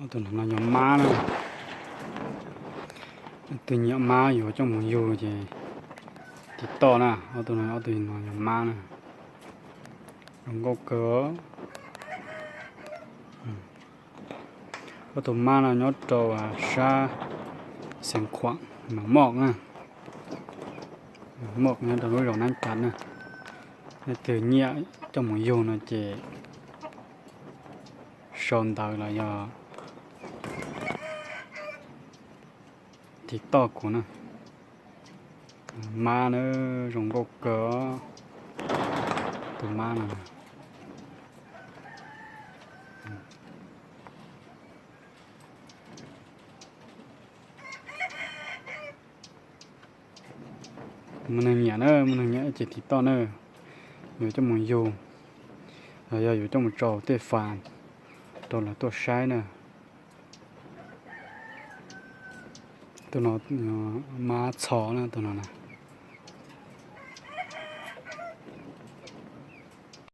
Ob tug no yog mab na. Leej twg nyiam mab yuav coj mus yug ces tiv toj na. Ob tug no, ob tug no yog mab na. Zoo nkauj kawg. Ob tug mab no nyob rau sab Xeev Khuam, Maj Moj na. Maj Moj nyob rau lub zos Nab Cas na. Leej twg nyiam coj mus yug no ces sau ntawv los yog tiv toj kuv na. Mab na, zoo nkauj kawg. Tus mab no. Muaj neeg nyiam na, muaj neeg nyiam ces tiv toj na. Yuav coj mus yug los yog yuav coj mus tso tej fas rau lawv tuaj saib na. Tus no mab txho na, tus no na.